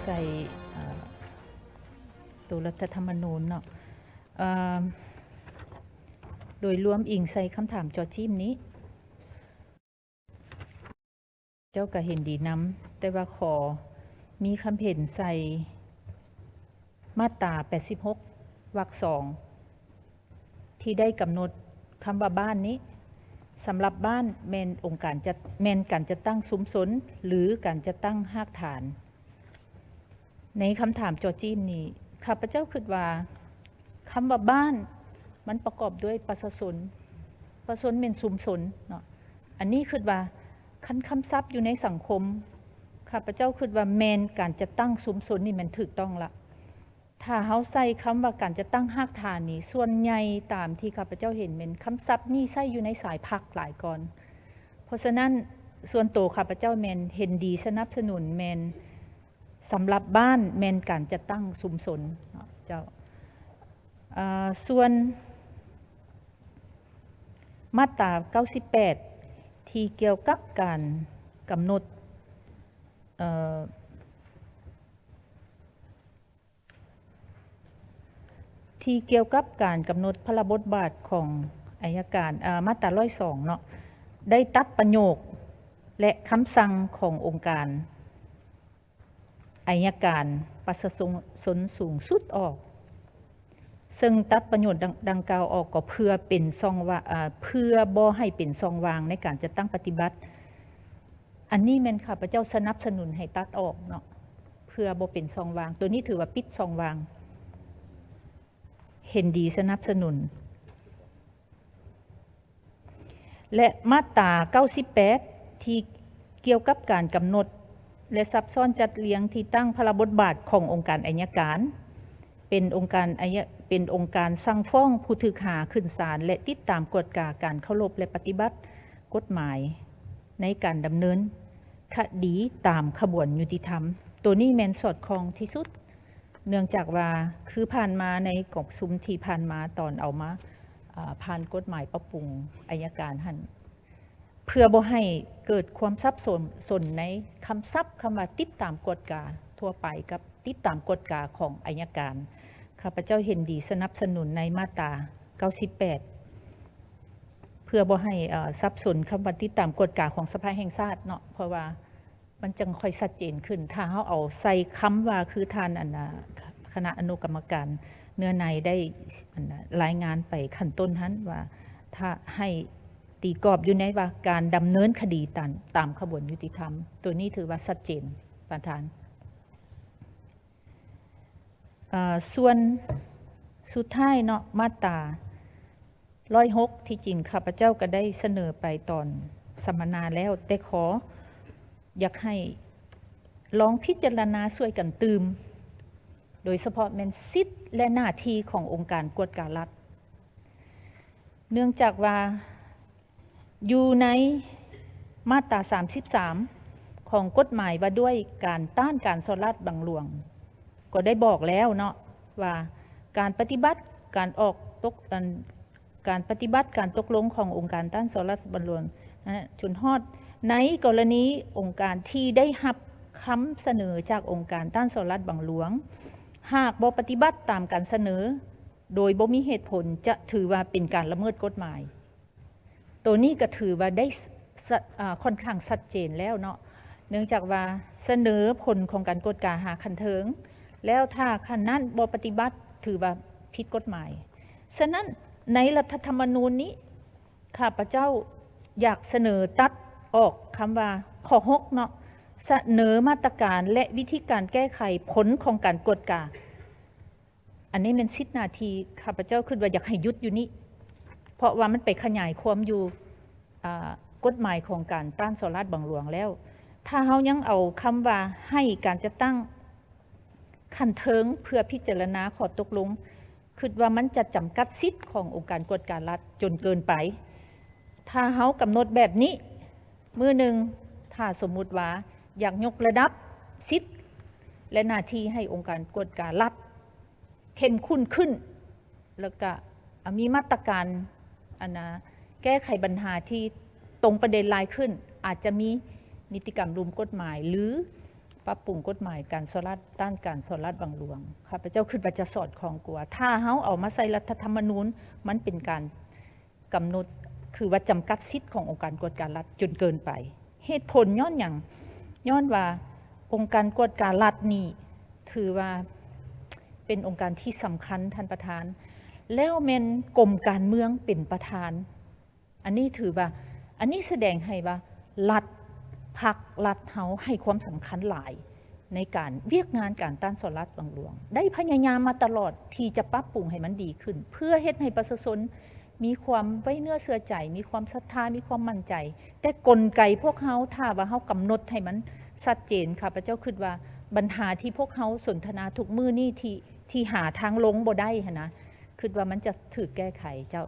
ໃສ່ ເອີ ຕົວລັດຖະທຳມະນູນເນາະ ເອີ ໂດຍລວມອີງໃສ່ຄຳຖາມເຈາະຈີ້ມນີ້ ເຈົ້າກໍເຫັນດີນຳ, ແຕ່ວ່າຂໍມີຄຳເຫັນໃສ່ມາດຕາແປດສິບຫົກ ວັກສອງ ທີ່ໄດ້ກຳນົດຄຳວ່າບ້ານນີ້ ສຳລັບບ້ານແມ່ນອົງການຈັດ ແມ່ນການຈັດຕັ້ງຊຸມຊົນ ຫຼື ການຈັດຕັ້ງຮາກຖານ. ໃນຄຳຖາມເຈາະຈີ້ມນີ້ ຂ້າພະເຈົ້າຄິດວ່າ ຄຳວ່າບ້ານ ມັນປະກອບດ້ວຍປະຊາຊົນ, ປະຊາຊົນແມ່ນຊຸມຊົນເນາະ. ອັນນີ້ຄິດວ່າ ຄັນຄຳສັບຢູ່ໃນສັງຄົມ ຂ້າພະເຈົ້າຄິດວ່າແມ່ນການຈັດຕັ້ງຊຸມຊົນນີ້ແມ່ນຖືກຕ້ອງລະ. ຖ້າເຮົາໃສ່ຄຳວ່າການຈັດຕັ້ງຮາກຖານນີ້ ສ່ວນໃຫຍ່ຕາມທີ່ຂ້າພະເຈົ້າເຫັນແມ່ນຄຳສັບນີ້ໃຊ້ຢູ່ໃນສາຍພັກຫຼາຍກ່ອນ. ເພາະສະນັ້ນ ສ່ວນໂຕຂ້າພະເຈົ້າແມ່ນເຫັນດີສະໜັບສະໜູນແມ່ນ ສຳລັບບ້ານແມ່ນການຈັດຕັ້ງຊຸມຊົນເນາະເຈົ້າ. ເອີ ສ່ວນມາດຕາເກົ້າສິບແປດ ທີ່ກ່ຽວກັບການກຳນົດ ເອີ ທີ່ກ່ຽວກັບການກຳນົດພາລະບົດບາດຂອງໄອຍະການ ເອີ ມາດຕາຮ້ອຍສອງເນາະ ໄດ້ຕັດປະໂຫຍກ ແລະ ຄຳສັ່ງຂອງອົງການ ໄອຍະການປະຊາຊົນສູງສຸດອອກ, ເຊິ່ງຕັດປະໂຫຍດດັ່ງ ດັ່ງກ່າວອອກກໍເພື່ອເປັນຊ່ອງວ່າ ເອີ ເພື່ອບໍ່ໃຫ້ເປັນຊ່ອງວ່າງໃນການຈັດຕັ້ງປະຕິບັດ. ອັນນີ້ແມ່ນຂ້າພະເຈົ້າສະໜັບສະໜູນໃຫ້ຕັດອອກເນາະ ເພື່ອບໍ່ເປັນຊ່ອງວ່າງ. ໂຕນີ້ຖືວ່າປິດຊ່ອງວ່າງ. ເຫັນດີສະໜັບສະໜູນ. ແລະ ມາດຕາເກົ້າສິບແປດ ທີ່ກ່ຽວກັບການກຳນົດ ແລະ ສັບຊ້ອນຈັດລຽງທີ່ຕັ້ງພາລະບົດບາດຂອງອົງການໄອຍະການ ເປັນອົງການໄອຍະ ເປັນອົງການສັ່ງຟ້ອງຜູ້ຖືກຫາຂຶ້ນສານ ແລະ ຕິດຕາມກວດກາການເຄົາລົບ ແລະ ປະຕິບັດກົດໝາຍໃນການດຳເນີນຄະດີຕາມຂະບວນຍຸຕິທຳ. ໂຕນີ້ແມ່ນສອດຄ່ອງທີ່ສຸດ. ເນື່ອງຈາກວ່າ ຄືຜ່ານມາໃນກອງປະຊຸມທີ່ຜ່ານມາ ຕອນເອົາມາ ເອີ ຜ່ານກົດໝາຍປັບປຸງໄອຍະການຫັ້ນ ເພື່ອບໍ່ໃຫ້ເກີດຄວາມສັບສົນ ສົນໃນຄຳສັບ ຄຳວ່າຕິດຕາມກວດກາທົ່ວໄປກັບຕິດຕາມກວດກາຂອງໄອຍະການ, ຂ້າພະເຈົ້າເຫັນດີສະໜັບສະໜູນໃນມາດຕາເກົ້າສິບແປດ ເພື່ອບໍ່ໃຫ້ ເອີ ສັບສົນຄຳວ່າຕິດຕາມກວດກາຂອງສະພາແຫ່ງຊາດເນາະ, ເພາະວ່າ ມັນຈັ່ງຄ່ອຍຊັດເຈນຂຶ້ນ. ຖ້າເຮົາເອົາໃສ່ຄຳວ່າ ຄືທ່ານ ອັນນ່າ ຄະນະອະນຸກຳມະການເນື້ອໃນໄດ້ ອັນນ່າ ລາຍງານໄປຂັ້ນຕົ້ນຫັ້ນວ່າ ຖ້າໃຫ້ຕີກອບຢູ່ໃນວ່າ ການດຳເນີນຄະດີຕາມ ຕາມຂະບວນຍຸຕິທຳ, ໂຕນີ້ຖືວ່າຊັດເຈນປະທານ. ເອີ ສ່ວນສຸດທ້າຍເນາະ ມາດຕາ ຮ້ອຍຫົກ ທີ່ຈິງຂ້າພະເຈົ້າກໍໄດ້ສະເໜີໄປຕອນສຳມະນາແລ້ວ, ແຕ່ຂໍຢາກໃຫ້ລອງພິຈາລະນາຊ່ວຍກັນຕື່ມ, ໂດຍສະເພາະແມ່ນສິດ ແລະ ໜ້າທີ່ຂອງອົງການກວດກາລັດ. ເນື່ອງຈາກວ່າ ຢູ່ໃນມາດຕາສາມສິບສາມ ຂອງກົດໝາຍວ່າດ້ວຍການຕ້ານການສໍ້ລາດບັງຫຼວງ ກໍໄດ້ບອກແລ້ວເນາະວ່າ ການປະຕິບັດການອອກຕົກ ອັນ ການປະຕິບັດການຕົກລົງຂອງອົງການຕ້ານສໍ້ລາດບັງຫຼວງນະ ຈົນຮອດໃນກໍລະນີອົງການທີ່ໄດ້ຮັບຄຳສະເໜີຈາກອົງການຕ້ານສໍ້ລາດບັງຫຼວງ ຫາກບໍ່ປະຕິບັດຕາມການສະເໜີໂດຍບໍ່ມີເຫດຜົນ ຈະຖືວ່າເປັນການລະເມີດກົດໝາຍ. ໂຕນີ້ກໍຖືວ່າໄດ້ ສະ ອາ ຂ້ອນຂ້າງຊັດເຈນແລ້ວເນາະ, ເນື່ອງຈາກວ່າສະເໜີຜົນຂອງການກວດກາຫາຂັ້ນເທິງ ແລ້ວຖ້າຂັ້ນນັ້ນບໍ່ປະຕິບັດ ຖືວ່າຜິດກົດໝາຍ. ສະນັ້ນ ໃນລັດຖະທຳມະນູນນີ້ ຂ້າພະເຈົ້າຢາກສະເໜີຕັດອອກຄຳວ່າ ຂໍ້ຫົກເນາະ, ສະເໜີມາດຕະການ ແລະ ວິທີການແກ້ໄຂຜົນຂອງການກວດກາ. ອັນນີ້ແມ່ນສິດໜ້າທີ່ ຂ້າພະເຈົ້າຄິດວ່າຢາກໃຫ້ຢຸດຢູ່ນີ້ ເພາະວ່າມັນໄປຂະຫຍາຍຄວາມຢູ່ ອາ ກົດໝາຍຂອງການຕ້ານສໍ້ລາດບັງຫຼວງແລ້ວ. ຖ້າເຮົາຍັງເອົາຄຳວ່າໃຫ້ການຈັດຕັ້ງຂັ້ນເທິງເພື່ອພິຈາລະນາຂໍ້ຕົກລົງ ຄິດວ່າມັນຈະຈຳກັດສິດຂອງອົງການກວດກາລັດຈົນເກີນໄປ. ຖ້າເຮົາກຳນົດແບບນີ້ ມື້ໜຶ່ງ ຖ້າສົມມຸດວ່າຢາກຍົກລະດັບສິດ ແລະ ໜ້າທີ່ໃຫ້ອົງການກວດກາລັດ ເຂັ້ມຂຸ້ນຂຶ້ນ ແລ້ວກະ ອາ ມີມາດຕະການ ອັນນາ ແກ້ໄຂບັນຫາທີ່ຕົງປະເດັນຫຼາຍຂຶ້ນ, ອາດຈະມີນິຕິກຳລຸ່ມກົດໝາຍ ຫຼື ປັບປຸງກົດໝາຍການສໍ້ລາດ ຕ້ານການສໍ້ລາດບັງຫຼວງ ຂ້າພະເຈົ້າຄິດວ່າຈະສອດຄ່ອງກວ່າ. ຖ້າເຮົາເອົາມາໃສ່ລັດຖະທຳມະນູນ ມັນເປັນການກຳນົດ ຄືວ່າຈຳກັດສິດຂອງອົງການກວດກາລັດຈົນເກີນໄປ. ເຫດຜົນຍ້ອນຫຍັງ? ຍ້ອນວ່າອົງການກວດກາລັດນີ້ ຖືວ່າເປັນອົງການທີ່ສຳຄັນ, ທ່ານປະທານ, ແລ້ວແມ່ນກົມການເມືອງເປັນປະທານ. ອັນນີ້ຖືວ່າ ອັນນີ້ສະແດງໃຫ້ວ່າລັດ, ພັກລັດເຮົາໃຫ້ຄວາມສຳຄັນຫຼາຍໃນການ ວຽກງານການຕ້ານສໍ້ລາດບັງຫຼວງ, ໄດ້ພະຍາຍາມມາຕະຫຼອດທີ່ຈະປັບປຸງໃຫ້ມັນດີຂຶ້ນ ເພື່ອເຮັດໃຫ້ປະຊາຊົນມີຄວາມໄວ້ເນື້ອເຊື່ອໃຈ, ມີຄວາມສັດທາ, ມີຄວາມໝັ້ນໃຈ. ແຕ່ກົນໄກພວກເຮົາ ຖ້າວ່າເຮົາກຳນົດໃຫ້ມັນຊັດເຈນ, ຂ້າພະເຈົ້າຄິດວ່າບັນຫາທີ່ພວກເຮົາສົນທະນາທຸກມື້ນີ້ ທີ່ ທີ່ຫາທາງລົງບໍ່ໄດ້ຫັ້ນນະ, ຄິດວ່າມັນຈະຖືກແກ້ໄຂເຈົ້າ.